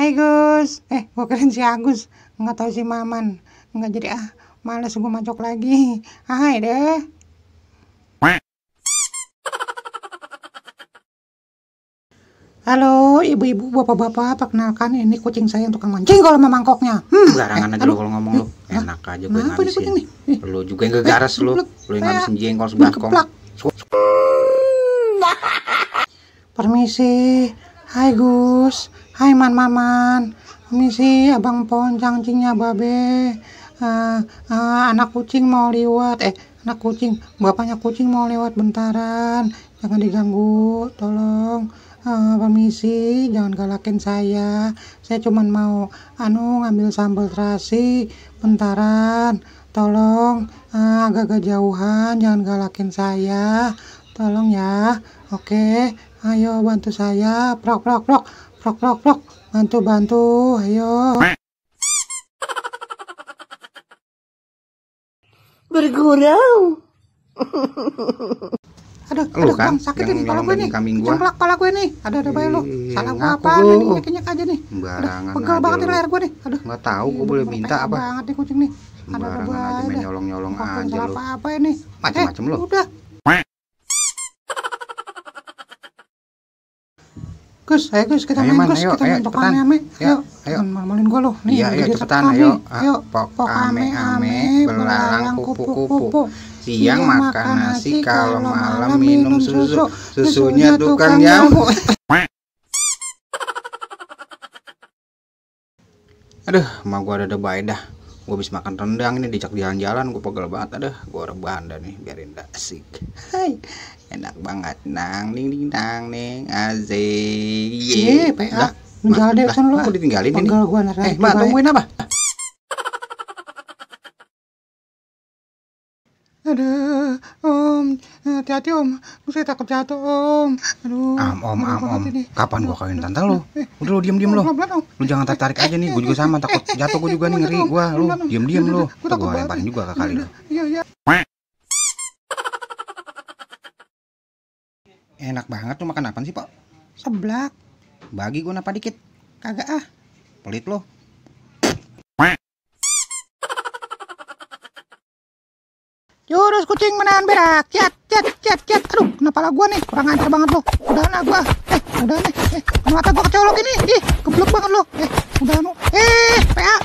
Hai Gus. Gua keren si Agus. Nggak tahu si Maman. Nggak jadi males gua macok lagi. Hai deh. Halo ibu-ibu, bapak-bapak, perkenalkan ini kucing saya yang tukang mancing kalau sama mangkoknya. Barangan aja lu kalau ngomong lu. Enak aja gue ngabisin. Lu juga yang gegaras lu. Lu yang ngabisin jengkol sebangkong. Permisi. Hai Gus. Hai Maman. Permisi Abang Poncang cingnya babe. Anak kucing mau lewat. Anak kucing, bapaknya kucing mau lewat bentaran. Jangan diganggu, tolong. Permisi, jangan galakin saya cuman mau ngambil sambal terasi bentaran, tolong agak-agak jauhan, jangan galakin saya, tolong ya. Oke, ayo bantu saya, prok, bantu, ayo. Bergurau. Aduh, kan, bang, sakit ini kepala gue nih. Cemplak kepala gue nih. Ada bayi lo. Salah gue apa nih? Nyek aja nih. Sembarangan. Pegel banget nih leher gue nih. Aduh. Nggak tahu gue boleh minta apa. Banget nih kucing nih. Sembarangan aja main nyolong-nyolong aja lo. Apa ini? Macem-macem lo. Udah. Gus, kita main Gus. Kita main pok ame-ame. Ayo. Malin gue lo. Nih, iya, cepetan ayo. Pok ame-ame belalang kupu-kupu. Siang makan nasi, kalau malam minum susu. Susunya tukang nyamuk. Aduh, emak gua ada baik dah. Gua habis makan rendang ini dicak jalan-jalan, gua pegel banget. Aduh, gua rebahan dah nih, biarin dah asik. Hai, enak banget. Nang ding ding nang ning azik. Ye, PA. Menjalan deh sana lu. Aku ditinggalin ini. Pegel gua nara. Mbak, tungguin apa? Aduh, Om, hati-hati Om, saya takut jatuh Om. Aduh, Om. Kapan gua kawin tante lo? Udah lo diem lo. Lu jangan tarik aja nih, gua juga sama takut jatuh, gua juga nih ngeri gua. Lu diem lo. Tuh gua lemparin juga ke kali lo. Iya. Enak banget tuh, makan apaan sih, Pak? Seblak. Bagi gua napa dikit. Kagak Pelit lo. Jurus kucing menahan berak. Cet. Aduh, kenapa lah gua nih? Kurang ajar banget lo. Udahan lah gua. Udahan nih. Mata gua kecolok ini. Ih, geblek banget lo. Udahan lo. PA.